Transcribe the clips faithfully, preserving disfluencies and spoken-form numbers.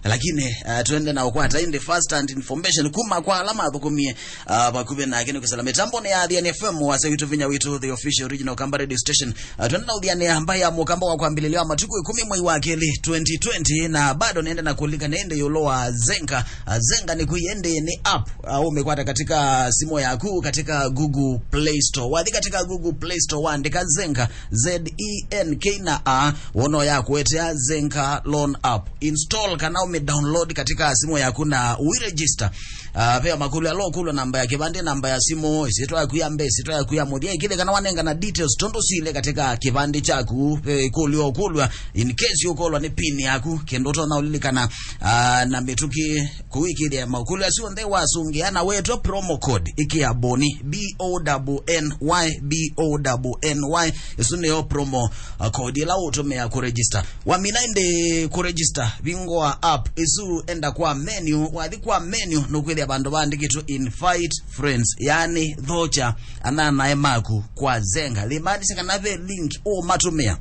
Lakini uh, twende na ũkwata ĩndĩ first hand information kuma kwa ala mathũkũmie uh, vakuvĩ nake nĩ kwĩsĩla mĩtambonĩ ya Athiani F M, wasya witũ, vinya witũ, the official original Kamba radio station. Uh, twende na ũthianĩa mbaĩ ya mũkamba wa kwambĩlĩlya wa matukũ ĩkũmi mwei wa kelĩ twenty twenty, na bado nĩende na kũlika nĩende ĩũlũ wa Zenka. Uh, Zenka nĩ kwĩ ĩndĩ nĩ app uh, ũmĩkwata katika simu yaku katika Google Play Store. Wathi katika Google Play Store, waandĩka Zenka, Z E N K na A, wona ya kũetea Zenka Loan App. Install kana ũmĩ download katika simu yaku na ũiregister. Uh, ve makũlyo ala ũkũlwa, namba ya kĩvandĩ, namba ya simu, ĩsyĩtwa yaku ya mbee, ĩsyĩtwa yaku ya mũthya, ĩkĩthĩ kana wanengana details tondũ sile katika kĩvandĩ kyaku. Ve ĩkũlyo ũkũlwa in case ũkolwa nĩ pin yaku, kĩndũ ũtonya ũlilikana uh, na mĩtũkĩ kũu ĩkĩthĩa makũlyo asu onthe wasũngĩa na wetwa promo code ĩkĩa Boni, B O N N Y, B O N N Y. Ĩsu nĩyo promo uh, code ĩla ũtũmĩa kũregister. Wamina ĩndĩ kũregister, vingũa app ĩsu, enda kwa menu. Wathi kwa menu, nũkwĩthĩa vandũ vaandĩkĩtwe invite friends, yaani thokya ananae maku kwa Zenka. Yĩmaanisha kana ve link ũũmatũmĩa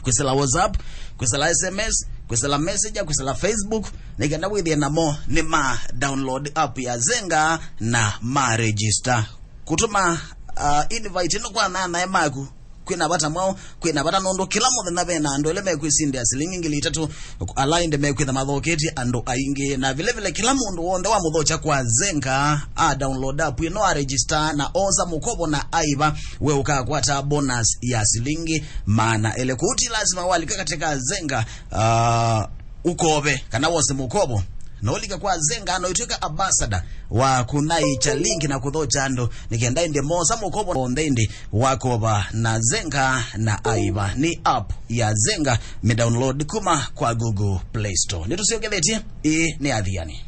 kwĩsĩla WhatsApp, kwĩsĩla S M S, kwĩsĩla Messenger, kwĩsĩla Facebook, nĩ kenda wĩthĩe namo nĩ ma download app ya Zenka na ma register. Kũtũma uh, invite ĩno kwa ananae maku kwĩna vata mwaũ? Kwĩna vata nũndũ kĩla mũthenya vena andũ ĩla mekwĩsindĩa silingi ngili itatũ, ala ĩndĩ mekwĩtha mathoketye andũ aingĩ. Na vile vile kĩla mũndũ w'onthe wamũthokya kwa Zenka, a download app ĩno, a register na oosa mũkovo na aiva, we ũkakwata bonus ya silingi maana elĩ. Kũu ti lasima walika katika Zenka uh, ũkove kana wose mũkovo, no ũlike kwa Zenka, no ĩtwĩka ambassador wa kũnyaĩĩkya link na kũthokya andũ, nĩ kenda ĩndĩ moosa mũkovo onthe ĩndĩ wakova na Zenka na aiva. Nĩ app ya Zenka, mĩ download kuma kwa Google Play Store. Nĩtũsyokethetye, ĩĩ nĩ Athiani.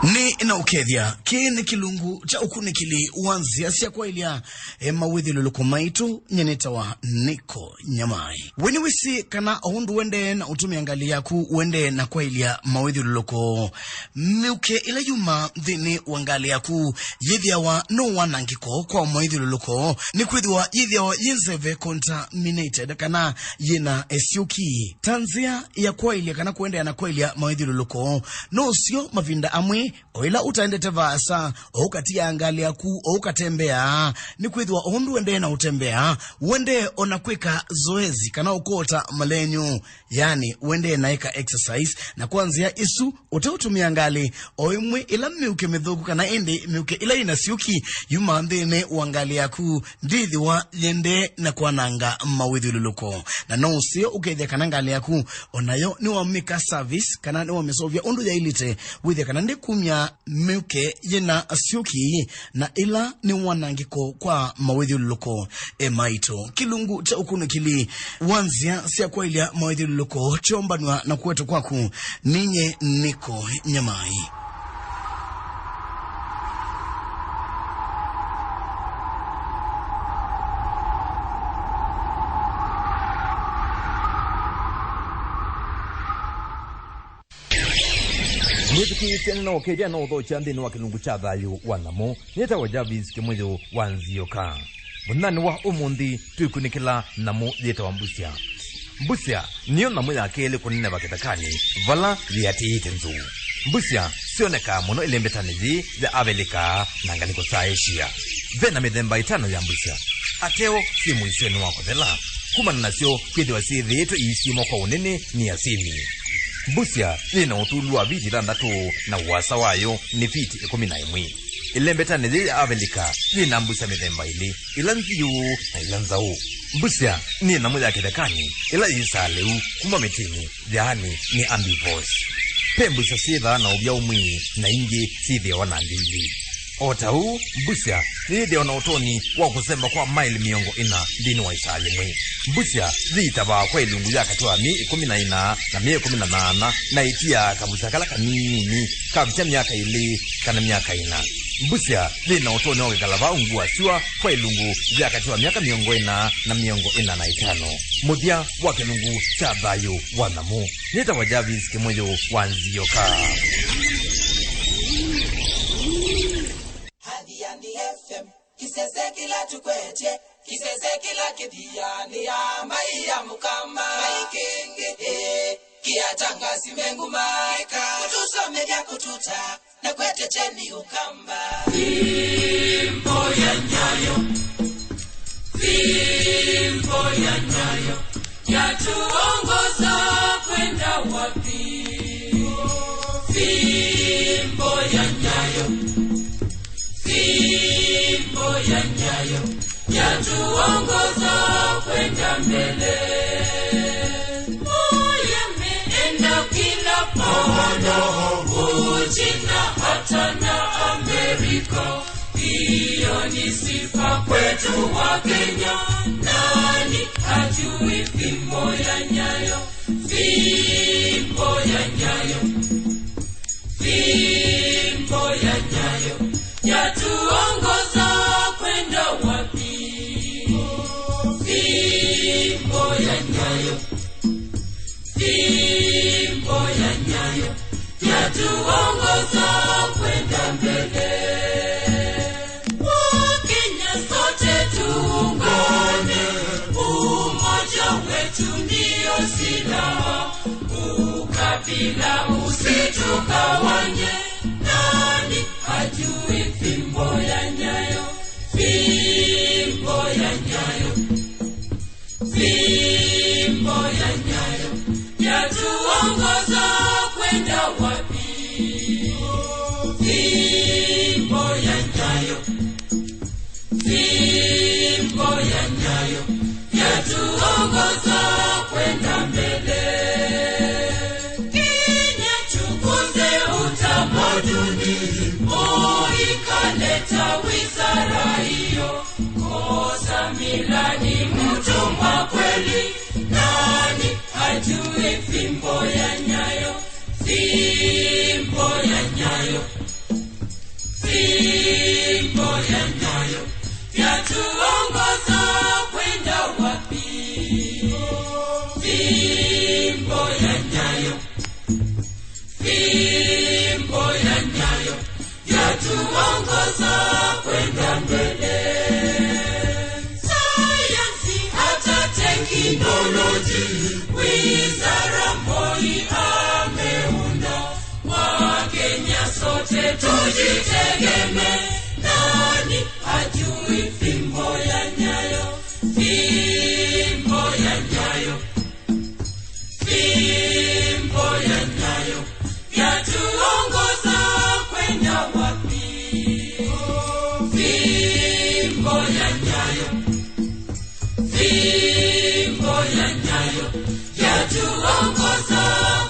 Nĩ na ũkethya, kĩĩ nĩ kĩlungu kya ũkunĩkĩli wa nzĩa sya kwaĩlya e mawĩthyũlũlũko maitũ. Nyie nĩtawa Niko Nyamai. We nĩwĩsĩ kana o ũndũ ũendee na ũtũmĩa ngalĩ yaku, ũendee na kwaĩlya mawĩthyũlũlũko, mĩuke ĩla yumaa nthĩnĩ wa ngalĩ yaku yĩthĩawa no wanangĩko kwa mawĩthyũlũlũko, nĩkwĩthĩwa yĩthĩawa yĩ nzeve, contaminated, kana yĩna ĩsyũki. Ta nzĩa ya kwaĩlya kana kũendeea na kwaĩlya mawĩthyũlũlũko, no ũseo mavinda amwe o ĩla ũtaendete vaasa, o ũkatiaa ngalĩ yaku, o ũkatembeaa, nĩkwĩthĩwa o ũndũ ũendee na ũtembeaa, ũendee o na kwĩka zoezi kana ũkũota malenyũ, yaani ũendee na ĩka exercise, na kwa nzĩa ĩsu ũteũtũmĩa ngalĩ o ĩmwe ĩla mĩuke mĩthũku, kana ĩndĩ mĩuke ĩla yĩna syũki yumaa nthĩnĩ wa ngalĩ yaku, ndĩthĩwa yĩendee na kwananga mawĩthyũlũlũko. Na no ũseo ũkethĩa kana ngalĩ yaku o nayo nĩwamĩka service, kana nĩwamĩseũvya ũndũ yaĩlĩte, wĩthĩa kana ndĩkumya mĩuke yĩna syũki na ĩla nĩ wanangĩko kwa mawĩthyũlũlũko. E maitũ, kĩlungu kya ũkunĩkĩli wa nzĩa sya kwaĩlya mawĩthyũlũlũko kyoombanw'a na kũetwa kwaku. Ninyie Niko Nyamai. Mwĩthukĩĩsya nĩ na ũkethya na ũthokya nthĩnĩ wa kĩlungu kya thayũ wa nyamũ. Nĩtawa Jarvis Kĩmũyũ wa Nzioka. Mũthenyanĩ wa ũmũnthĩ, twĩkunĩkĩla nyamũ yĩtawa mbusya. Mbusya nĩyo nyamũ ya kelĩ kũneneva kĩthekanĩ vala yĩatĩĩte nzou. Mbusya syonekaa mũno ĩlembetanĩ yĩĩ ya Avelika na ngalĩko sya Asia. Ve na mĩthemba ĩtano ya mbusya. Ateo syĩ mũisyonĩ wa kũthela, kumana nasyo kwĩthĩwa syĩthĩĩtwe iisyĩmwa kwa ũnene nĩ asĩmi. Mbusya yĩ na ũtũlu wa viti thanthatũ na ũasa wayo nĩ viti ĩkũmi na ĩmwe. Ĩlembetanĩ yĩĩ ya Avelika yĩ na mbusya mĩthemba ĩlĩ, ĩla nziũ na ĩla nzaũ. Mbusya nĩ nyamũ ya kĩthekanĩ ĩla yĩsaa lĩu kuma mĩtĩnĩ, yaani nĩ herbivores. Ve mbusya syĩthaa na ũvyaũ mwĩĩ na ingĩ syĩthĩawa na nthĩ ilĩ. O ta ũu, mbusya nĩyĩthĩawa na ũtonyi wa kũsemba kwa maĩli mĩongo ĩna nthĩnĩ wa ĩsaa yĩmwe. Mbusya yĩitavaa kwa ĩlungu ya katĩ wa myei ĩkũmi na ĩna na myei ĩkũmi na nyaanya, na ĩtiaa kavusya kala kanini kavikya myaka ĩlĩ kana myaka ĩna. Mbusya yĩ na ũtonyi wa kwĩkala vaa ungu wa syũa kwa ĩlungu ya katĩ wa myaka mĩongo ĩna na mĩongo ĩna na ĩtano. Mũthya wa kĩlungu kya thayũ wa nyamũ. Nĩtawa Jarvis Kĩmũyũ wa Nzioka. Athiani F M, kĩsese kĩla tũkwetye. Kĩsese kĩla kĩthianĩa mai ya Mũkamba, mai kĩngĩ, ĩ, kĩatangasi mengumaĩka, kũtũsomethya kũtũta na kwete kyeni Ũkamba. Fimbo ya Nyayo, fimbo ya Nyayo, yatuongoza kwenda wapi? Fimbo ya Nyayo, fimbo ya Nyayo, yatuongoza kwenda mbele. Moyo imeenda kila pahala, Uchina hata na Amerika. Hiyo ni sifa kwetu wa Kenya. Nani hajui fimbo ya Nyayo? Fimbo ya Nyayo, fimbo ya Nyayo, yatuongoza kwenda wapi? Fimbo ya Nyayo, fimbo ya Nyayo, yatuongoza kwenda mbele. Wakenya sote tuungane, umoja wetu ndio silaha. Ukabila usitugawanye, nani hajui fimbo ya Nyayo? Fimbo ya Nyayo, fimbo ya Nyayo, yatuongoza kwenda wapi? Fimbo ya Nyayo, fimbo ya Nyayo, yatuongoza kwenda mbele. Kenya tukuze utamaduni, Moi kaleta wizara hiyo, kosa mila ni mtumwa kweli, nani hajui fimbo ya Nyayo? Fimbo ya Nyayo, fimbo ya Nyayo, yatuongoza kwenda wapi? Fimbo ya Nyayo, fimbo ya Nyayo, yatuongoza kwenda mbele. Sayansi hata teknoloji, wizara Moi ameunda. Wakenya sote tujitegemee. Nani hajui fimbo ya Nyayo? Fimbo ya Nyayo, fimbo ya Nyayo, yatuongoza kwenda wapi? Fimbo ya Nyayo, fimbo ya Nyayo, yatuongoza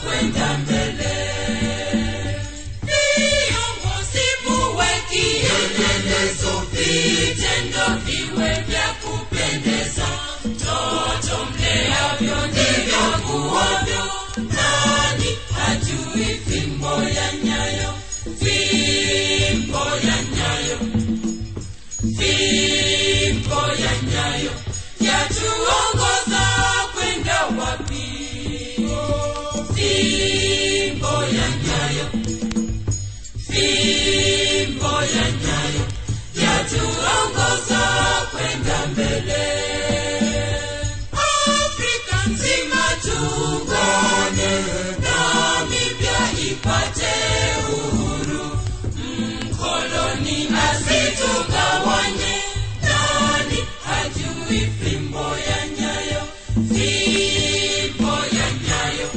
kwenda mbele. Viongozi muwe kielelezo, vitendo viwe vya kupendeza. Mtoto mleavyo ndivyo kuwavyo. Nani hajui fimbo ya Nyayo? Fimbo ya Nyayo, fimbo ya Nyayo, yatuongoza kwenda wapi? Fimbo ya Nyayo, fimbo ya Nyayo, yatuongoza kwenda mbele. Afrika nzima tuungane, Namibia ipate uhuru. Mkoloni asitugawanye, nani hajui fimbo ya Nyayo? Fimbo ya Nyayo.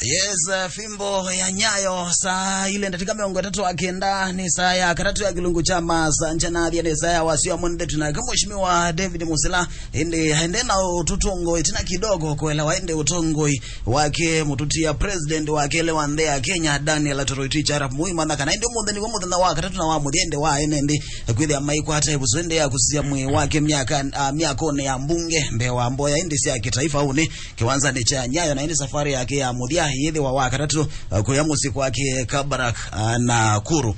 Yes, uh, fimbo ya Nyayo, saa ile ndatika mĩongo ĩtatũ na kenda, nĩ saa ya katatũ ya kĩlungu kya masaa nja na thia, nĩ saa ya wasya mũndetu nake Mheshimiwa David Musila. Ĩndĩ aende na ũtũtũngũi ĩtina kidogo kũelewa ĩndĩ ũtũngũi wake mũtũtia president wa kelĩ wa nthĩ ya Kenya, Daniel Toroitich arap Moi, mana kana ĩndĩ ũmũnthĩ nĩw'o mũthenya wa katatũ na wa mũthya ĩndĩ wa ene ĩndĩ kwĩthĩa maikwata ĩvuso ĩndĩ ya kũsisya mwĩĩ wake myaka, ah, myakũnĩ ya mbunge mbee wa mboya ĩndĩ sya kĩtaifa ũnĩ kĩwanzanĩ kya Nyayo, na ĩndĩ safari yake ya mũthya yĩthĩwa wa katatũ, ah, kũya mũsyĩ kwake Kabarak, ah, Nakuru.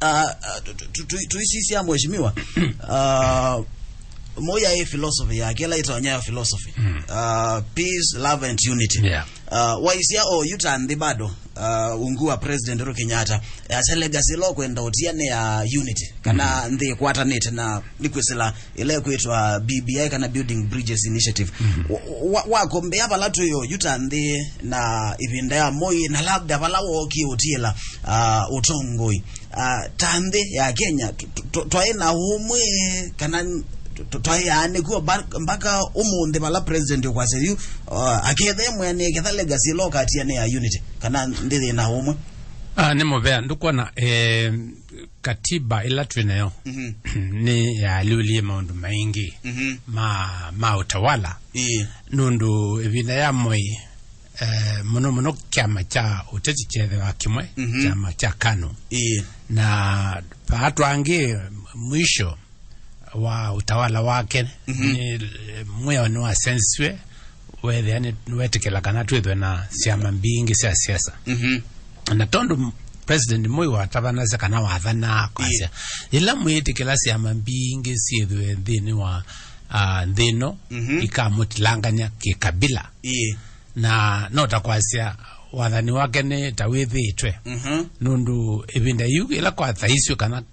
Ah, ah, tu- tu- tu- tuisisya mheshimiwa. Ah, Moi aĩ philosophy yake ĩla ĩtawa Nyayo philosophy. Ah, peace, love and unity. Yeah. Ah, waisya o yu ta nthĩ bado uh, ungu wa President Uhuru Kenyatta, yasya legacy ĩla ũkwenda ũtia nĩ ya unity, kana nthĩ ĩkwatanĩte, na nĩ kwĩsĩla ĩla ĩkwĩtwa B B I, kana Building Bridges Initiative. Wa- wa- wakombea vala twĩ oyu ta nthĩ na ĩvinda ya Moi, na labda vala wookie ũtiĩla, uh, ũtongoi. Ah, ta nthĩ ya Kenya, tw- tw- twaĩ na ũmwe, kana tw- tw- twaĩ yaanĩkw'o mba- mpaka ũmũnthĩ vala president ũkwasya yu, uh, akethe mwene ketha legacy ĩla ũkatia nĩ ya unity, kana nthĩ yĩ na ũmwe? Ah, nĩ mũvea, ndũkwona, eh, katiba ĩla twĩ nayo Mhm. nĩ yaalyũlie maũndũ maingĩ Mhm. ma, ma ũtawala. Ĩĩ. Nũndũ ĩvinda ya Moi, eh, mũno mũno kyama kya ũteti kyethĩwa kĩmwe, Mhm. kyama kya KANU. Ĩĩ. Na vaa twangĩ mwisho wa ũtawala wake, Mhm. nĩ, eh, mwĩao nĩwasenzisw'e, weethĩa nĩ, nĩwetĩkĩla kana twĩthwe na syama mbingĩ sya siasa. Mhm. Na tondũ President Moi watavanasya kana wathanaa kwasya, Ĩĩ. yĩla mwĩtĩkĩla syama mbingĩ syĩthwe nthĩnĩ wa, ah, nthĩ ĩno, Mhm. ikamũtilangany'a kĩkabila. Ĩĩ. Na no ta kwasya wathani wake nĩ ta wĩthĩĩtwe. Mhm. Nũndũ ĩvinda yu ĩla kwathaisw'e kana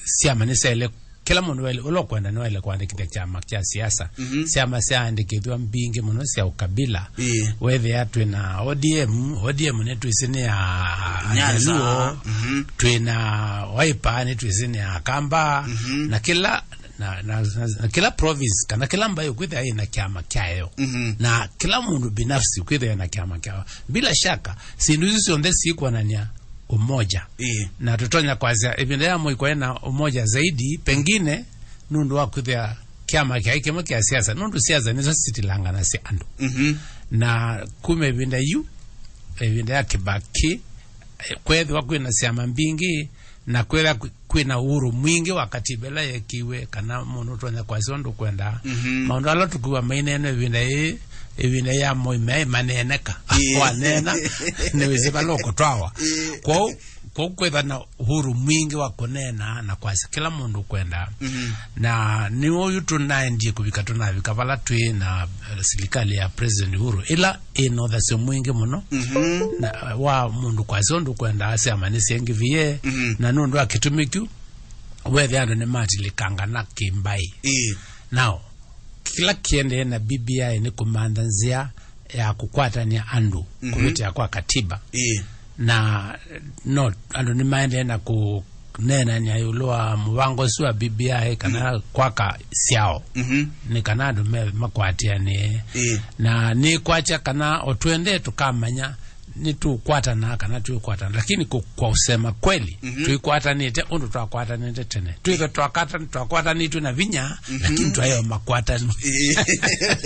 syama nĩsyaĩle, kĩla mũndũ waĩle, ũla ũkwenda nĩwaĩle kũandĩkĩthya kyama kya siasa. Mhm. Syama syaandĩkĩthw'a mbingĩ mũno sya ũkabila. Ĩĩ. Wethĩa twĩ na O D M, O D M nĩtwĩsĩ nĩ ya Nyanza. Jaluo, Mhm. twĩ na Wiper nĩtwĩsĩ nĩ ya Kamba, Mhm. na kĩla na, na, na, na kĩla province kana kĩla mbaĩ ũkwĩthĩa ĩna kyama kyayo. Mhm. Na kĩla mũndũ binafsi ũkwĩthĩa ena kyama kyayo. Bila shaka, syĩndũ isu syonthe sikwonany'a umoja. Ĩĩ. Na tũtonya kwasya ĩvinda ya Moi kwaĩ na umoja zaidi, pengine nũndũ wa kwĩthĩa kyama kyaĩ kĩmwe kya siasa, nũndũ siasa nĩsyo sitilanganasya andũ. Mhm. Na kuma ĩvinda yu, ĩvinda ya Kibaki, eh, kwethĩwa kwĩna syama mbingĩ, na kwĩthĩa kwĩ- kwĩna uhuru mwingĩ wa katiba ĩla yekiwe, kana mũndũ ũtonya kwasya ũndũ ũkwenda. Mhm. Maũndũ ala tũkwĩwa maineenwa ĩvinda yĩĩ, ĩvinda ya Moi maĩ maneeneka. Ĩĩ. Wanena, nĩwĩsĩ vala ũkũtwawa. Ĩĩ. Kwoou, kwoou kwĩthwa na uhuru mwingĩ wa kũneena na kwasya kĩla mũndũ ũkwenda. Mhm. Na nĩ ũyu tũnaendie kũvika, tũnavika vala twĩ na, eh, silikalĩ ya President Uhuru, ĩla ĩna ũthasyo mwingĩ mũno Mhm. na, wa mũndũ kwasya ũndũ ũkwenda, syama nĩsyengĩvie, Mhm. na nũndũ wa kĩtumi kĩu, wethe andũ nĩmatilĩkangana kĩmbaĩ. Ĩĩ. Now, kĩla kĩendee na B B I nĩ kũmantha nzĩa ya kũkwatany'a andũ Mhm. kũvĩtĩa kwa katiba. Ĩĩ. Na no andũ nĩmaendee na kũneenany'a ĩũlũ wa mũvango ũsu wa B B I kana Mhm. kwaka syao. Mhm. Nĩ kana andũ me- makwatĩanĩe. Ĩĩ. Na nĩkwatya kana o twendee tũkamanya nĩtũkwatana kana twĩkwatana, lakini ku- kwa usema kweli, Mhm. twĩkwatanĩte ũndũ twakwatanĩte tene. Twĩthe twakwata- twakwatanĩtwe na vinya, Mhm. lakini twayo makwatanu. Ĩĩ.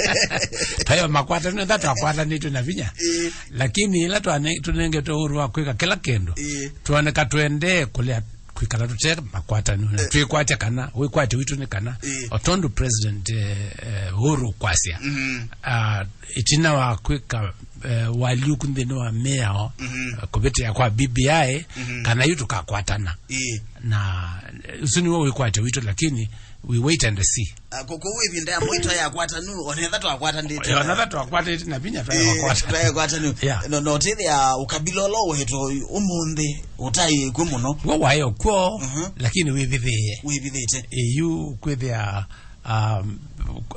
Twayo makwatanu, etha twakwatanĩtwe na vinya. Ĩĩ. Lakini ĩla twane- tũnengetwe ũhuru wa kwĩka kĩla kĩndũ, Ĩĩ. twoneka twendee kũlea kwĩkala tũte makwatanu. Na Eh. Twĩkwatya kana, wĩkwatyo witũ nĩ kana, Ĩĩ. o tondũ President, eh, eh, Uhuru kwasya, Mhm. ah, ĩtina wa kwĩka, eh, walyũku nthĩnĩ wa mĩao, Mhm. eh, kũvĩtĩa kwa B B I, Mhm. kana yu tũkakwatana. Ĩĩ. Na, eh, ũsu nĩw'o wĩkwatyo witũ, lakini we wait and see. Ah, kũ- kũu ĩvinda ya Moi twayakwatanu, onetha twakwatanĩte. Yo, onetha twakwatanĩte na vinya Eh, twayakwatanu. Twayakwatanu. Yeah. No, no, tĩthĩa ũkabila ũla ũwetwo ũmũnthĩ ũtaĩ kwĩ mũno. Wo waĩ ũkw'o, Mhm. lakini wĩvithĩĩe. Wĩvithĩte. Ĩyu kwĩthĩa, um,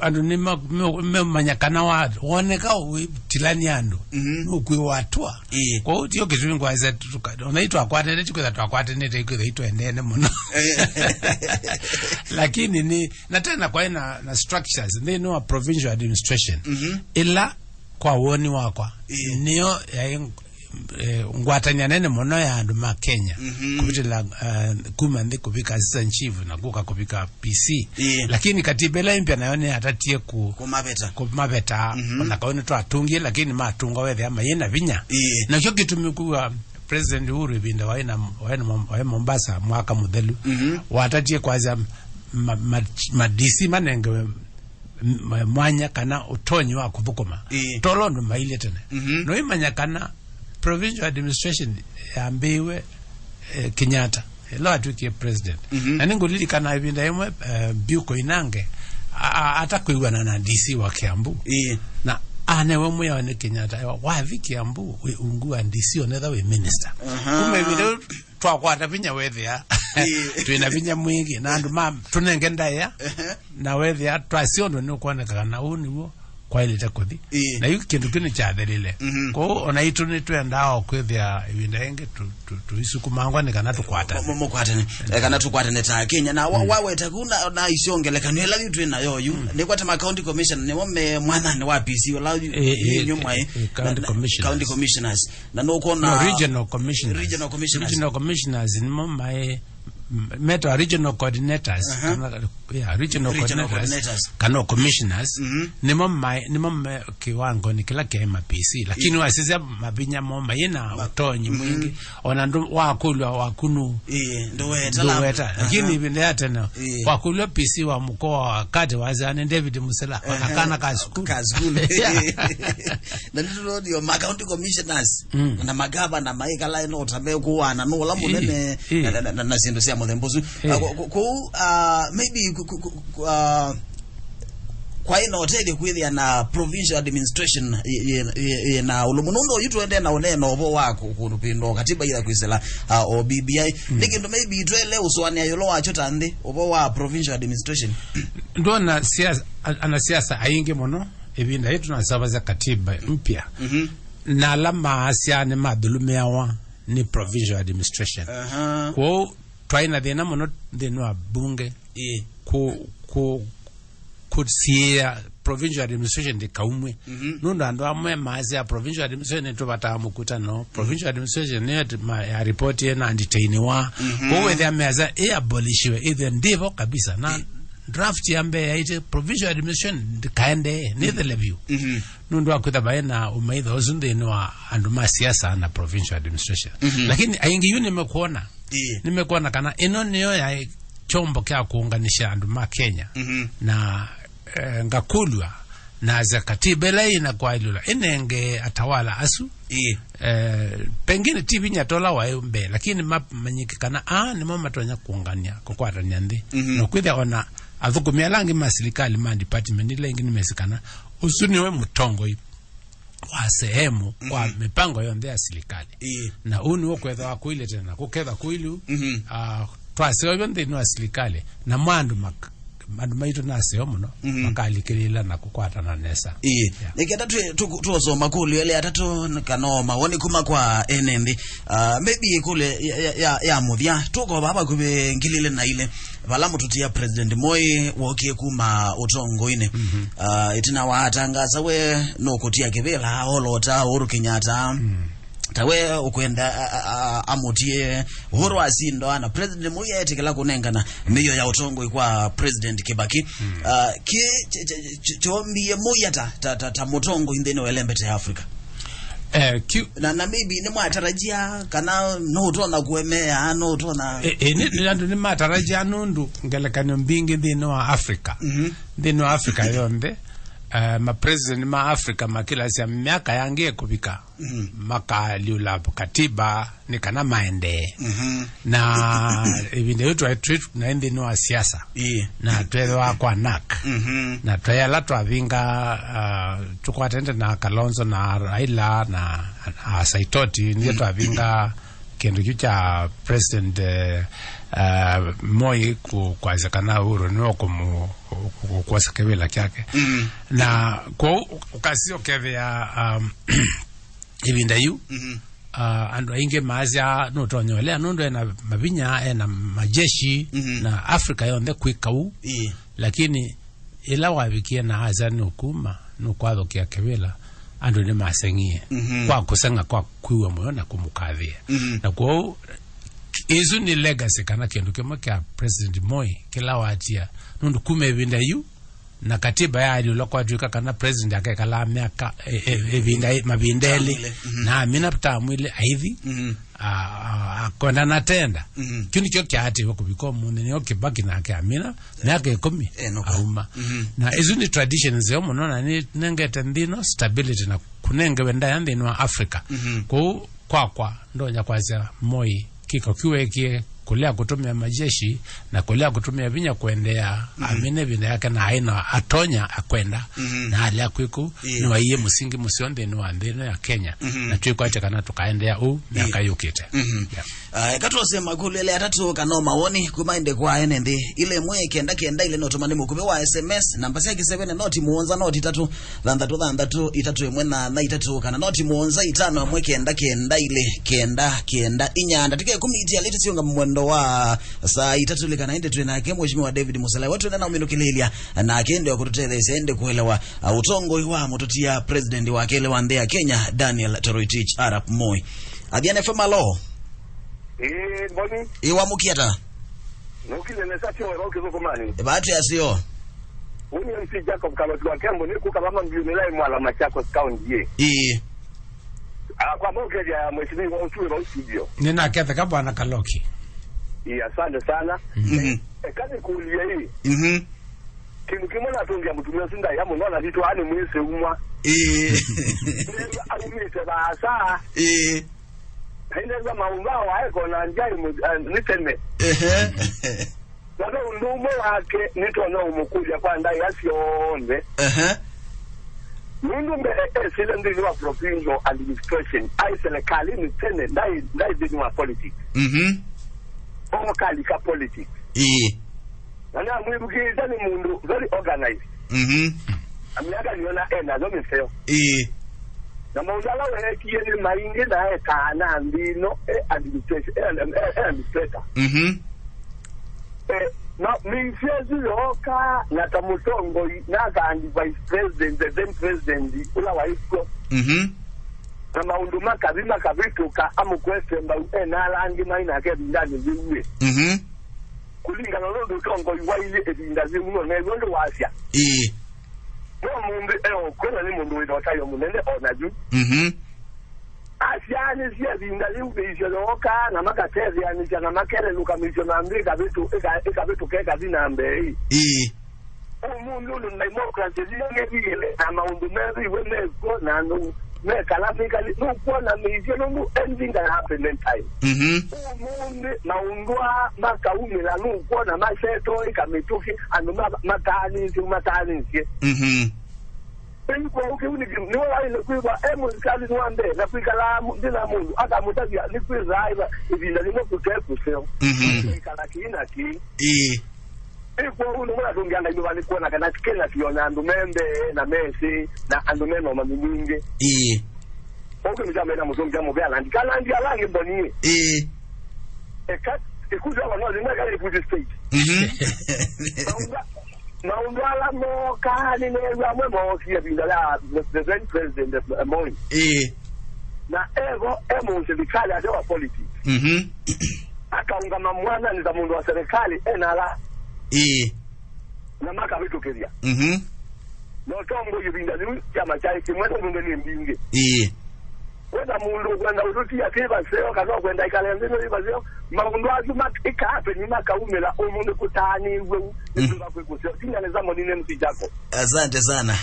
andũ nĩ ma- me- memanya kana wa- woneka ũtilania andũ, Mhm. nũkwĩ watwa. Ĩĩ. Kwoou tio kĩtumi ngwasya tũka- ona itwakwatanĩte, tikwĩtha twakwatanĩte, ikwĩtha itwendeene mũno. Lakini nĩ, na tena kwaĩ na, na structures nthĩnĩ wa provincial administration, Mhm. ĩla kwa woni wakwa, Ĩĩ. nĩyo yaĩ, eh, ngwatanĩa nene mũno ya andũ ma Kenya, Mhm. kũvĩtĩla, eh, kuma nthĩ kũvika assistant chief na kũka kũvika P C. Ĩĩ. Lakini katiba ĩla ĩmpya nayo nĩyatatie ku- Kũmaveta. Kũmaveta, Mhm. ona kau nĩtwatungie, lakini matunga wethĩa mayĩ na vinya. Ĩĩ. Nakyo kĩtumi kuwa President Uhuru ĩvinda waĩ na, waĩ na, waĩ Mombasa mwaka mũthelu, Mhm. watatie kwasya ma, ma, ma D C manengewe m- mwanya kana ũtonyi wa kũthũkũma. Ĩĩ. Tolo ũndũ mailye tene. Mhm. Noimanya kana provincial administration yambĩĩwe, eh, Kenyatta, ĩla watwĩkie president. Mhm. Na nĩngũlilikana ĩvinda ĩmwe, eh, Bill Koinange, a- a- atakwĩw'ana na D C wa Kiambu. Ĩĩ. Na Anewe mwĩao nĩ Kenyatta, ewa, wathi Kiambu, wĩ ungu wa D C, onetha wĩ minister. Aha. Kuma ĩvinda ĩu twakwata vinya wethĩa. Ĩĩ. Twĩna vinya mwingĩ, na andũ ma, tũnenge ndaĩa, ehe, na wethĩa twasya ũndũ nĩ ũkwoneka kana ũũ nĩw'o kwaĩlĩte kũthi. Ĩĩ. Na yu kĩndũ kĩu nĩ kyathelile. Mhm. Kwoou ona itũ nĩ twendaa o kwĩthĩa ĩvinda ĩngĩ tũ-, tũ-, tũisukumangwa nĩ kana tũkwatane. Mũ-, mũ-, mũkwatane. Eh, kana tũkwatane ta Kenya. Na wa-, mm, waweta kũu na, na isyo ngelekany'o ĩla yu twĩ nayo yu. Mm. Nĩkwate ma county commissioner nĩmo me mwananĩ wa P C ũla yu, eh, eh, inyu mwaĩ. Eh, county commissioners. Na, na, county commissioners. Na nũkwona no, regional commissioners. Regional commissioners. Regional commissioners nĩmo maĩ, m-, metawa regional coordinators. Aha. Kana, yeah, regional, regional coordinators, coordinators, kana commissioners. Mhm. Nĩmo maĩ, nĩmo me kĩwangonĩ kĩla kĩ ma P C, lakini, yeah, wasisya mavinya mo mayĩ na, ma-, ũtonyi, mhm, mwingĩ. Ona ndũ wakũlw'a waku nũ-, ĩĩ, ndũweta, ndũweta. Aha. Lakini ĩvinda ya tene, ĩĩ, wakũlw'a P C wa mũkoa wa Kati wasya nĩ David Musila, ona, ehe, kana ka sukulu. Ka sukulu. Yeah. Na nĩtũnonio ma county commissioners, mm, na magavana maikala no ta mekũana no ũla, ĩĩ, mũnene, ĩĩ, na, na, na, na syĩndũ sya mũthemba ũsu. Ĩĩ. Ah, kũ-, kũ-, kũu, ah, maybe kũ-, kũ-, kũ-, kũ-, ah, kwaĩ na ũtethyo kwĩthĩa na provincial administration ĩ-, ĩ-, ĩ-, ĩ na ũlũmu. Nũndũ oyu tũendee na ũneena ũvoo wa kũ-, kũndũ kwĩndũ katiba ila kwĩsĩla, ah, o B B I. Mm. Nĩ kĩndũ maybe twele ũsũanĩa ĩũlũ wakyo ta nthĩ, ũvoo wa provincial administration. Ndwona siasa, a-, anasiasa aingĩ mũno ĩvinda yĩĩ tunasavasya katiba mpya. Mhm. Na ala maasya nĩ mathulumĩawa nĩ provincial administration. Aha. Kwoou twaĩ na thĩna mũno nthĩnĩ wa bunge. Ĩĩ. Ku-, ku-, kũsiĩĩa provincial administration ndĩkaumw'e. Mhm. Nũndũ andũ amwe maasya provincial administration nĩtũvataa mũkutano. Provincial administration nĩyo ĩtĩ-, ma-, ya report ĩna nditainĩwa. Mhm. Kwoou wethĩa measya ĩ abolishiwe, ĩthĩwe ndĩvo kabisa. Na, ĩĩ, draft ya mbee yaĩtye provincial administration ndĩkaendee, nĩthele vyũ. Mhm. Nũndũ wa kwĩtha vaĩ na ũmaitha ũsu nthĩnĩ wa andũ ma siasa na provincial administration. Mhm. Lakini aingĩ yu nĩmekwona, ĩĩ, nĩmekwona kana ĩno nĩyo yaĩ kyombo kya kũũnganisya andũ ma Kenya. Mhm. Na, eh, ngakũlw'a na asya katiba ĩla ĩna kwaĩlũla ĩnenge atawala asu. Ĩĩ. Eh, pengine ti vinya tola waĩ mbee, lakini mamanyĩke kana aa nĩmo matonya kũũngania, kũkwatany'a nthĩ. Mhm. Na kwĩthĩa ona athũkũmi ala angĩ ma silikalĩ ma department ila ingĩ nĩmesĩ kana ũsu nĩwe mũtongoi wa sehemu kwa, mhm, mĩpango yonthe ya silikalĩ. Ĩĩ. Na ũu nĩw'o kwethĩwa kũilye tene na kũkethwa kũilu, mhm, ah, twaseũvya nthĩnĩ wa silikalĩ, na mwa andũ mak-, andũ maitũ naseo mũno, mhm, makalikĩlĩĩla na kũkwatana nesa. Ĩĩ. Yeah. Nĩkenda twĩ-, tũ-, tũsoma kũlyo elĩ atatũ kana o mawoni kuma kwa ene nthĩ. Ah, maybe kũlyo ya, ya, ya, ya mũthya, tũko vava kũvĩ ngili ilĩ na ilĩ. Vala mũtũtia President Moi wokie kuma ũtongoinĩ. Mhm. Ah, ĩtina wa atangasa we nũkũtia kĩvĩla olota Uhuru Kenyatta. Mm. Ta we ũkwenda a-, a-, a-, amũtie Uhuru asindwa na President Moi etĩkĩla kũnengana mĩio ya ũtongoi kwa President Kibaki. Mm. Ah, kĩ ch-, ch-, ch-, chombie Moi ata ta, ta, ta mũtongoi nthĩnĩ wa ĩlembete ya Africa. Eh, kiu- Na, na maybe nĩmwatarajia kana no ũtona kũemea, no ũtona- E, e, nĩ, nĩ andũ nĩmatarajia nũndũ ngelekany'o mbingĩ nthĩnĩ wa Africa. Mhm. Nthĩnĩ wa Africa yonthe, eh, ma president ma Africa makĩlasya myaka yangĩ ĩkũvika, mhm, makaalyũla katiba nĩ kana maendee. Mhm. Na ĩvinda yĩu twaĩ twĩ na nthĩnĩ wa siasa. Ĩĩ. Na twethĩwa kwa nak. Mhm. Na twaĩ ala twavinga, ah, tũkwatene na Kalonzo na Raila na, na Saitoti, nĩtwe, mm, twavinga kĩndũ kĩu kya President, eh, ah, Moi ku-, kwasya kana Uhuru nĩwe ũkũmũ-, kũ-, kwosa kĩvĩla kyake. Mm. Na kwoou ũkasya ũkethĩa, um, ĩvinda yu, mhm, ah, andũ aingĩ maasya nũtonya ũlea nũndũ ena mavinya, ena majeshi, mhm, na Africa yonthe kwĩka ũu. Ĩĩ. Lakini ĩla wavikie na asya nũkuma, nũkwathũkĩa kĩvĩla, andũ nĩmaseng'ie, mhm, kwa kũseng'a kwa kwĩw'a mũyo na kũmũkathĩa. Mhm. Na kwoou, ĩsu nĩ legacy kana kĩndũ kĩmwe kya President Moi kĩla watia, nũndũ kuma ĩvinda yu, na katiba yaalyũlwa kwatw'ĩka kana president akekalaa myaka, e, e, ĩvinda, mavinda elĩ, term ilĩ. Mhm. Na amina term ilĩ aithi, mhm, a, a, akwenda na tenda. Mhm. Kĩu nĩkyo kyaatĩwe kũvika ũmũnthĩ, nĩyo Kibaki nake amina, myaka ĩkũmi, enoka, auma. Mhm. Na ĩsu nĩ tradition nzeo mũno, na nĩnengete nthĩ ĩno stability na kũnengewe ndaĩa nthĩnĩ wa Africa. Mhm. Kwoou kwakwa, ndonya kwasya Moi kĩko kĩu weekie kũlea kũtũmĩa majeshi, na kũlea kũtũmĩa vinya kũendeea, mm, amina ĩvinda yake, na aĩ na atonya akwenda, mm, na alea kwĩku, yeah, nĩwaiie mũsingi mũseo nthĩnĩ wa nthĩ ĩno ya Kenya, mm, na twĩkwatya kana tũkaendeea ũu, yeah, myaka yũkĩte. Mm. Yeah. Ah, eka twose makũlyo elĩ atatũ kana o mawoni kuma ĩndĩ kwa ene nthĩ. Ile ĩmwe kenda kenda ile notũmane mũkuvĩ wa S M S, namba sya kĩsevene noti mũonza noti itatũ thanthatũ thanthatũ itatũ ĩmwe na na itatũ kana noti mũonza itano ĩmwe kenda kenda ile kenda kenda inya. Ndatĩka ĩkũmi itialĩte siũnga mwendo wa saa itatũ likana ĩndĩ twĩ nake Mheshimiwa David Musalai. Wetwenda na ũminũkĩlĩlya nake ĩndĩ wa kũtũtetheesya ĩndĩ kũelewa, ah, ũtongoi wa mũtũtia president wa kelĩ wa nthĩ ya Kenya, Daniel Toroitich arap Moi. Athiani F M, alo. Ĩĩ, Mboni. Ĩĩ, wamũkie ata? Nũkile nesa syo weba ũkĩthũkũmanĩ. Ĩvatũ ya syo. Ũnĩ M C Jacob Kaloti wa Kembo, nĩ kũka vama mbiũ nĩla ĩ Mwala, Machakos County, ĩ. Ĩĩ. Ah, kwa mokethya mheshimiwa ũsu wĩ vau studio. Nĩnaketheka Bwana Kaloki. Ĩĩ, asante sana. Mhm. Eka nĩkũlye ĩ. Mhm. Kĩndũ kĩmwe natũngĩa mũtumĩa ũsu ndaĩa mũno, na thitũ ani mwĩsĩ umwa. Ĩĩ. Nĩw'a aumĩte vaasa. Ĩĩ. Na nĩw'a maũndũ ao aekona njai mũ-, ah, nĩ tene. Ehe. Na ve ũndũ ũmwe wake nĩtonya ũmũkũlya kwa ndaĩa syonthe. Ehe. Nũndũ mbee esile nthĩnĩ wa provincial administration, aĩ serikalĩnĩ tene, ndaĩ, ndaĩ nthĩnĩ wa politics. Mhm. Okalika politics. Ĩĩ. Na namwĩthukĩĩsya nĩ mũndũ very organized. Mhm. Na myaka nĩona e nayo mĩseo. Ĩĩ. Na maũndũ ala weekie nĩ maingĩ na ekaa na nthĩ ĩno e administration, e, e, e administrator. Mhm. Eh, ma, mĩisyo ĩsu yooka na ta mũtongoi na kandi vice president, the then president ũla waĩ kw'o. Mhm. Na maũndũ makathi makavĩtũka amũkwete mbau e na ala angĩ maĩ nake ĩvindanĩ yĩu ĩ. Mhm. Kũlingana na ũndũ ũtongoi wailyĩ ĩvinda yĩu, no new'o ndĩwasya. Ĩĩ. No mũndũ e o kwĩna nĩ mũndũ wĩ na ũtaĩo mũnene o na yu. Mhm. Asyaanĩsye ĩvinda yĩu mĩisyo yooka, na makatetheanĩsya, na makelelũka mĩisyo na nthĩ ĩkavĩtũ-, ĩka-, ĩkavĩtũka ĩkathi na mbee. Ĩĩ. Ũmũnthĩ ũndũ democracy yĩngĩthile na maũndũ methĩiwe mekw'o na andũ mekala mĩkalĩ, nũkwona mĩisyo nũndũ anything can happen anytime. Mhm. Ũmũnthĩ maũndũ aa makaumĩla, nũkwona masetoo ĩka mĩtũkĩ, andũ ma-, mataanĩsye, mataanĩsye. Mhm. Ĩu kwoou kĩu nĩ kĩu, nĩwe waĩle kwĩthwa e mũsikalĩ wa mbee na kwĩkalaa mu-, nthĩ na mũndũ akamũtavya nĩkwĩthĩawa ĩvinda yĩmwe kũte kũseo. Mhm. Kwĩkala kĩĩ na kĩĩ. Ĩĩ. Ĩ kwoou nĩwe atũngĩa Ngai mĩva nĩ kwona kana Kenya tũyonya andũ me mbee na mesĩ na andũ me na ũmanyi mwingĩ. Ĩĩ. Kwoou kĩndũ kya mbee na mũtũngĩa mũvea na ndikanandi ala angĩ Mboni. Ĩĩ. Eka ikundi ava no limwe kana ikundi state. Mhm. Maũndũ ala mookaa, nĩneew'a amwe mookie ĩvinda ya the, the then president, eh, Moi. Ĩĩ. Na evo e mũsilikalĩ ate wa politics. Mhm. Akaũngama mwananĩ ta mũndũ wa serikali e na ala. Ĩĩ. Na makavĩtũkĩthya. Mhm. Na ũtongoi ĩvinda yĩu kyama kyaĩ kĩmwe na mbunge nĩ mbingĩ. Ĩĩ. Kwĩna mũndũ ũkwenda ũtũtia twĩ vaseo, kana ũkwenda ĩkale nthĩ nĩ vaseo, maũndũ asu mat-, ĩkaapeni makaumĩla ũmũnthĩ kũtaanĩw'e u, mm, nĩtũka kwĩ kũseo. Tinya nĩ Zamoni nĩ M C Jacob. Asante sana.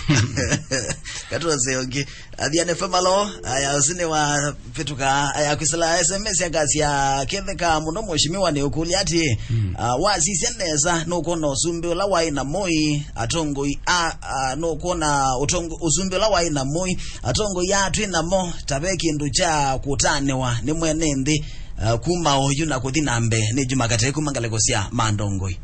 Katwase ũngĩ. Athiani F M, alo. Aya, ũsu nĩ wa vĩtũka, aya, kwĩsĩla S M S akasya, ketheka mũno mheshimiwa nĩ ũkũlya atĩ, mm, ah, wasisya nesa, nũkwona ũsumbĩ ũla waĩ na Moi, atongoi a, a, nũkwona ũtongo-, ũsumbĩ ũla waĩ na Moi, atongoi a twĩ namo, ta ve kĩndũ kya kũtanĩwa nĩ mwene nthĩ, ah, kuma oyu na kũthi na mbee. Nĩ Juma Katei kuma ngalĩko sya Mandongoi.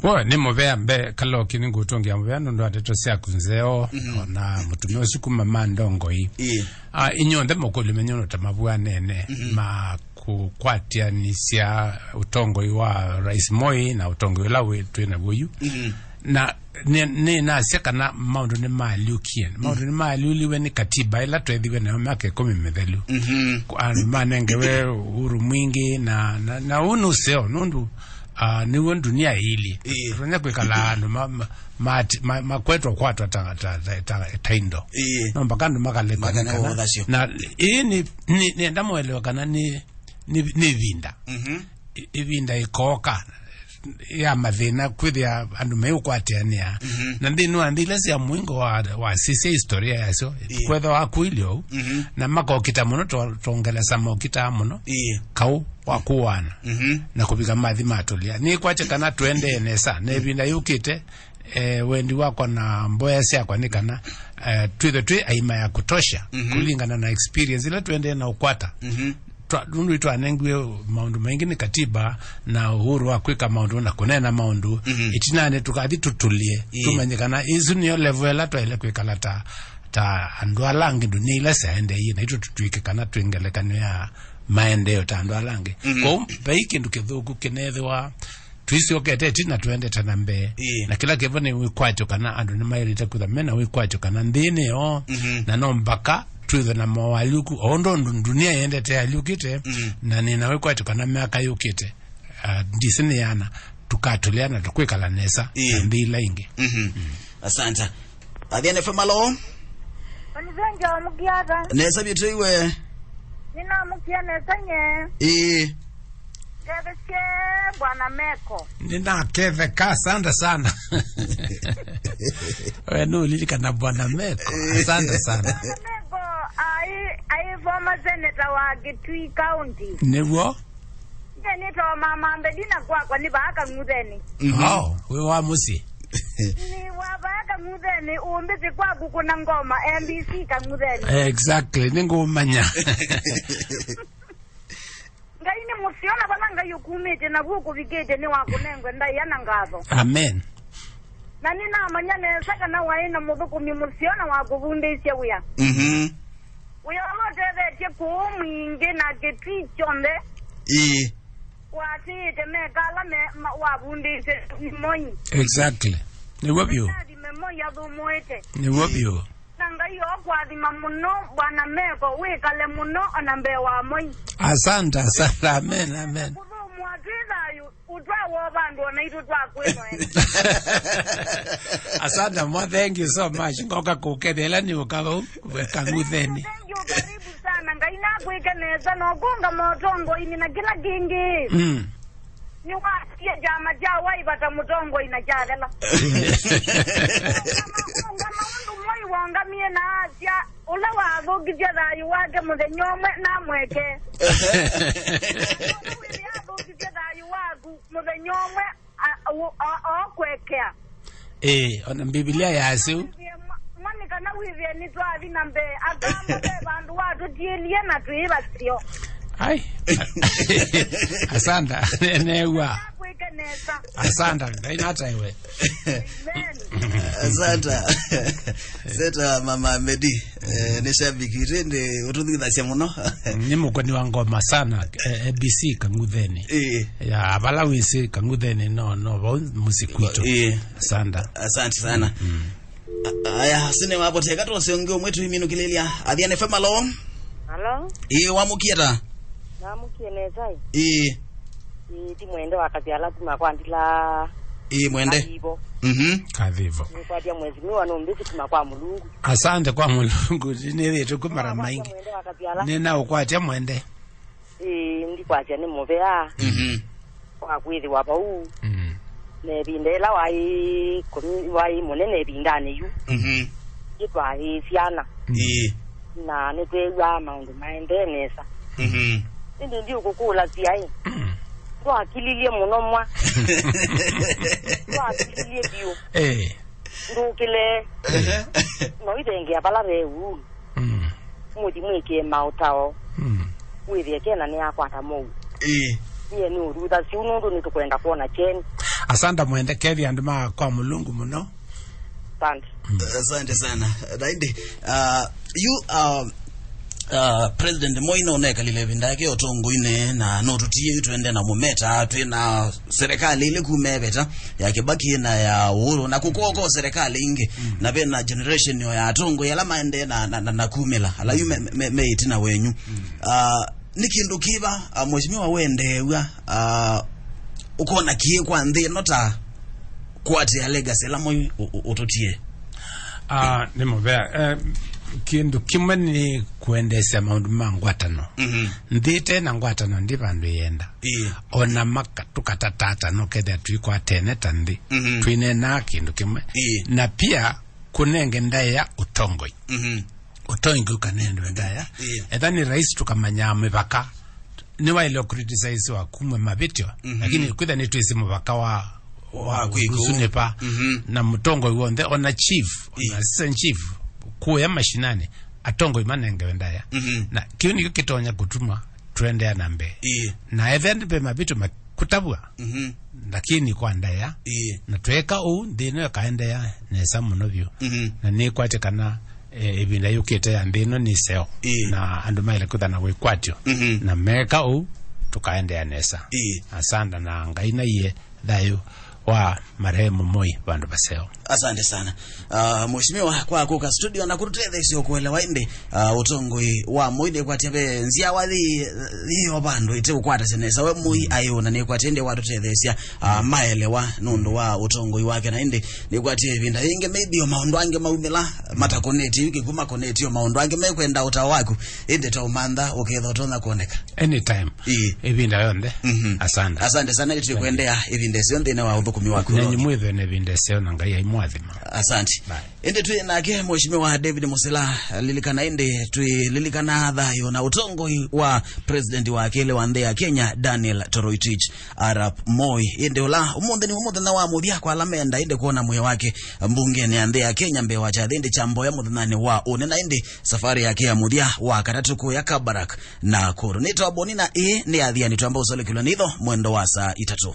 Wo, nĩ mũvea mbee, Kaloki, nĩ ngũtũngĩa mũvea nũndũ wa ndeto syaku nzeo, mhm, ona mũtumĩa ũsu kuma Mandongoi. Ĩĩ. Ah, inyuonthe mũkũlyo menyu no ta mavua nene, mhm, ma kũkwatĩanĩsya ũtongoi wa Rais Moi na ũtongoi ũla wĩ, twĩ naw'o yu. Mhm. Na nĩ, nĩ nasya kana maũndũ nĩ maalyũkie. Maũndũ, mhm, nĩ maalyũliwe nĩ katiba ĩla twethiwe nayo myaka ĩkũmi mĩthelu. Mhm. Kwa-, andũ manengewe uhuru mwingĩ na, na, na ũu nĩ ũseo nũndũ, ah, nĩw'o ndunia ĩilyĩ. Ĩĩ. Tũtonya kwĩkala andũ ma, ma, ma, ma, makwetwa kwatwa ta, ta, ta, ta, ta indo. Ĩĩ. No mpaka andũ makalekwa. Makane nĩ kana ũthasyo. Na ĩĩ nĩ, nĩ, nĩenda mũelewe kana nĩ, nĩ, nĩ ĩvinda. Mhm. Ĩ-, ĩvinda ĩkooka. ya mathĩna kwĩthĩa andũ meũkwatĩanĩa. Mhm. Na nthĩnĩ wa nthĩ ila sya mũingo wa, wa sisya historia yasyo, ĩĩ, kwetha wakuilyo ũu, mhm, na makokita mũno to-, tongelesa mokitaa mũno, ĩĩ, kaũ wa kũaana, mhm, na kũvika mathi matũlĩa. Nĩkwatya kana tũendee nesa, na ĩvinda yũkĩte, eh, wendi wakwa na mboya syakwa nĩ kana, eh, twĩthwe twĩ aima ya kutosha, mhm, kũlingana na experience ila tũendee na ũkwata. Mhm. Twa-, nũndũ nĩtwanengiwe maũndũ maingĩ nĩ katiba na ũhuru wa kwĩka maũndũ na kũneena maũndũ. Mhm. Ĩtinanĩ tũkathi tũtũlye, ĩĩ, tũmenye kana ĩsu nĩyo level ĩla twaĩle kwĩkala ta, ta andũ ala angĩ ndunia ila syaendeeie, naitũ tũtw'ĩke kana twĩ ngelekany'o ya maendeeo ta andũ ala angĩ. Mhm. Kwoou vai kĩndũ kĩthũku kĩneethĩwa tũisyokete ĩtina tũendete na mbee. Ĩĩ. Na kĩla kĩvo nĩ wĩkwatyo kana andũ nĩmaĩlĩte kwĩthwa mena wĩkwatyo kana nthĩ nĩ yoo, mhm, na no mbaka twĩthwe na moalyũku, o ũndũ ndu-, ndunia yendete yalyũkĩte, mhm, na nĩna wĩkwatyo kana myaka yũkĩte, ah, ndisĩ nĩyana, tũkatũlea na tũkwĩkala nesa, ĩĩ, na nthĩ ila ingĩ. Mhm. Mm. Asante. Athiani F M, alo? Onithengya omũkiata. Nesa vyũ tũiwe. Nĩnamũkie nesa nye. Ĩĩ. Ngethesye Bwana Meko. Nĩnaketheka, asante sana. We nũlilikana Bwana Meko? Asante sana. Bwana Meko ai, ai former senator wa Kitui County. Nĩw'o? Nye nĩtawa Mama Mbedi na kwakwa nĩ vaa Kang'utheni. Mhm. Oh, wĩ wa mũsyĩ. Nĩ wa vaa Kang'utheni, ũmbĩsĩ kwaku kũna ngoma M B C Kang'utheni. Exactly, nĩngũmanya. Ngai nĩ mũseo, na vala Ngai ũkumĩtye naw'o ũkũvikĩtye nĩ wa kũnengwe ndaĩa na ngatho. Amen. Na nĩnamanya nesa kana waĩ na mũthũkũmi mũseo na wa kũvundĩsya wĩa. Mhm. Wĩa ũla ũtethetye kũũ mwingĩ na Kitui kyonthe. Ĩĩ. Waatĩĩte meka ala me, ma, wavundĩsye nĩ Moi. Exactly. Nĩw'o vyũ. Nĩathime Moi athũmũĩte. Nĩw'o vyũ. Na Ngai okwathima mũno, Bwana Meko, wĩkale mũno ona mbee wa Moi. Asante, asante. Amen, amen. Kũthũmũa twĩ thayũ, ũtwawa vandũ ona itũ twakwĩnoela. Asante mo, thank you so much. Ngoka kũkethela nĩ ũka vau, weka Kang'utheni. Thank you, karibu sana. Ngai nakwĩke nesa, na ũkũnga motongoini na kĩla kĩngĩ. Mm. Nĩwatie kyama kya Wiper ta mũtongoi na kyathela. Ũngama, ũngama ũndũ Moi wongamie na asya, ũla wathũkisye thayũ wake mũthenya ũmwe namweke. Ũla wĩthĩa athũkisye thayũ waku mũthenya ũmwe, a, a, a, okwekea. Ĩĩ, ona Mbivilia yasya ũu. Mwa-, mwa nĩ kana wĩthĩe nĩtwathi na mbee, akamũ ve vandũ watũtiĩlie na twĩ vaseo. Ai. Asanda, newa. Kwĩke nesa. Asanda, Ngai nataĩwe. Amen. Asanda. Seta Mama Medi, eh, nĩ shabiki witũ, ĩndĩ ũtũthukĩthasya mũno. Nĩ mũkoni wa ngoma sana, eh, A B C Kang'utheni. Ĩĩ. Ya, vala wĩsĩ Kang'utheni no, no, vau mũsyĩ kwitũ. Ĩĩ. Asanda. Asante sana. Mm. A-, aya, sine wapotea katose ũngĩ ũmwe tũiminũkĩlĩlya. Athiani F M, alo? Alo? Ĩĩ, wamũkie ta? Namũkie nesa ĩ. Ĩĩ. Ĩĩ, ti Mwende wa Kasyala kuma kwa Ndila. Ĩĩ, Mwende. Kathivo. Mhm. Kathivo. Nĩkwatya mheshimiwa nũmbĩsĩ kuma kwa Mũlungu. Asante kwa Mũlungu, nĩthĩtwe kwĩ mara maingĩ. Mwende wa Kasyala. Nĩnaũkwatya Mwende. Ĩĩ, ndikwasya nĩ mũvea. Mhm. Wa kwĩthĩwa vau. Mm. Na ĩvinda ĩla waĩ kũmi-, waĩ mũnene ĩvindanĩ yu. Mhm. Nĩtwaĩ syana. Mm. Ĩĩ. Na nĩtweew'aa maũndũ maendee nesa. Mhm. Ĩndĩ ndiũkũkũlasya ĩ. Mm. Ndwakililye mũno mwa. Ndwakililye vyũ. Eh. Ndũkĩle. Ehe. No ithengea vala ve ũu. Mm. Mũthi mwĩkĩe maũtao. Mm. Wĩthĩe Kena nĩakwata mou. Ĩĩ. Nyie nĩ ũthutha siu nũndũ nĩtũkwenda kwona kyeni. Asanda Mwende, kethĩa andũ ma kwa Mũlungu mũno. Asante. Mm. Asante sana. Raindi, uh, you, uh, uh, President Moi no nekalile ĩvinda yake ũtongoinĩ na no tũtie yu twende na mũmeta, twĩ na serikali ile kuma ĩveta ya Kibaki na ya Uhuru, na kũkoko serikali ingĩ, mm, na ve na generation ya atongoi ala maendee na, na, na, na kumĩla, ala yu me, me, me ĩtina wenyu. Mm. Ah, nĩ kĩndũ kĩva, ah, mheshimiwa wendeew'a, ah, ũkona kĩĩ kwa nthĩ ĩno ta kũatĩĩa legacy ĩla Moi ũ-, ũ-, ũtũtie? Ah, nĩ mũvea. Eh, Kĩndũ kĩmwe nĩ kũendeesya maũndũ ma ngwatano. Mhm. Nthĩ ĩte na ngwatano, ndi vandũ yĩenda. Ĩĩ. Ona maka tũkatatata no kethĩa tũikwatene ta nthĩ. Mhm. Twĩneenaa kĩndũ kĩmwe. Ĩĩ. Na pia kũnenge ndaĩa ũtongoi. Mhm. Ũtongoi ũkanengwe ndaĩa. Ĩĩ. Etha nĩ rais tũkamanyaa mĩvaka. Nĩwaĩle kũcriticize wa kumwe mavĩtyo, mhm, lakini kwĩtha nĩtwĩsĩ mũvaka wa, wa, wa kwĩkũ. Ũsu nĩ pa. Mhm. Na mũtongoi w'onthe, ona chief, ĩĩ, ona assistant chief, kũya mashinani, atongoi manengewe ndaĩa. Mhm. Na kĩu nĩkyo kĩtonya kũtuma tũendeea na mbee. Ĩĩ. Na ethe ve mavĩtyo makũtavw'a, mhm, lakini kwa ndaĩa, ĩĩ, na tweka ũu, nthĩ ĩno ĩkaendeea nesa mũno vyũ. Mhm. Na nĩkwatĩ kana eh, ĩvinda yũkĩte ya nthĩ ĩno nĩ seo. Ĩĩ. Na andũ maĩle kwĩtha na wĩkwatyo. Mhm. Na meka ũu, tũkaendeea nesa. Ĩĩ. Asanda na Ngai naiye thayũ wa marehemu Moi vandũ vaseo. Asante sana. Uh, mheshimiwa kwa kũka studio na kũtũtetheesya kũelewa ĩndĩ, uh, ũtongoi wa Moi nĩkwatya ve nzyawa yĩ, yĩ o vandũ ĩte ũkwatasya nesa. We Moi, mm, ayĩ ũna nĩkwatya ĩndĩ watũtetheesya uh, maelewa nũndũ wa ũtongoi wake, na ĩndĩ nĩkwatya ĩvinda yĩngĩ maybe o maũndũ angĩ maumĩla matakonetio yu kĩkw'ũ makonetio maũndũ angĩ mekwenda ũtao waku, ĩndĩ ta ũmantha ũketha ũtonya kuoneka. Anytime. Ĩĩ. Ĩvinda yonthe. Mhm. Asante. Asante sana, ĩtwĩ kũendeea ĩvinda ĩseo nthĩnĩ wa ũthũkũmi waku. Nenyu mwĩthwe na ĩvinda ĩseo na Ngai aimwathima. Asante. Bye. Ĩndĩ twĩ nake Mheshimiwa David Musila, lilikana ĩndĩ twĩlilikana thayũ na ũtongoi wa president wa kelĩ wa nthĩ ya Kenya, Daniel Toroitich Arap Moi. Ĩndĩ ũla ũmũnthĩ nĩ mũthenya wa mũthya kwa ala menda ĩndĩ kwona mwĩĩ wake mbungenĩ ya nthĩ ya Kenya mbee wa kyathĩ ĩndĩ kya mboya mũthenyanĩ wa ũnena ĩndĩ safarĩ yake ya mũthya wa katatũ kũya Kabarak Nakuru. Nĩtawa Boni na ĩĩ nĩ Athiani twamba ũsolekilwa nĩ itho mwendo wa saa itatũ.